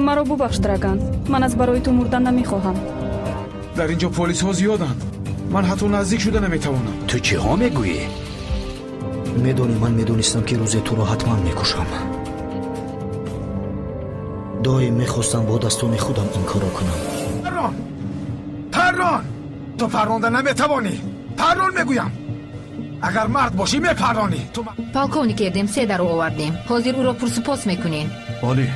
Маро бубахш, Драган, ман аз барои ту мурдан намехоҳам. Дар ин ҷо полисҳо зиёданд, ман ҳатто наздик шуда наметавонам. Ту чиҳо мегӯӣ? Медонӣ, ман медонистам, ки рӯзе туро ҳатман мекушам. Доим мехостам бо дастони худам ин корро кунам. Паррон, паррон, ту парронда наметавонӣ. Паррон мегӯям, агар мард бошӣ, мепарронӣ. Полковник Эрдем, седаро овардем, ҳозир ӯро пурсупос мекунем. Олӣ.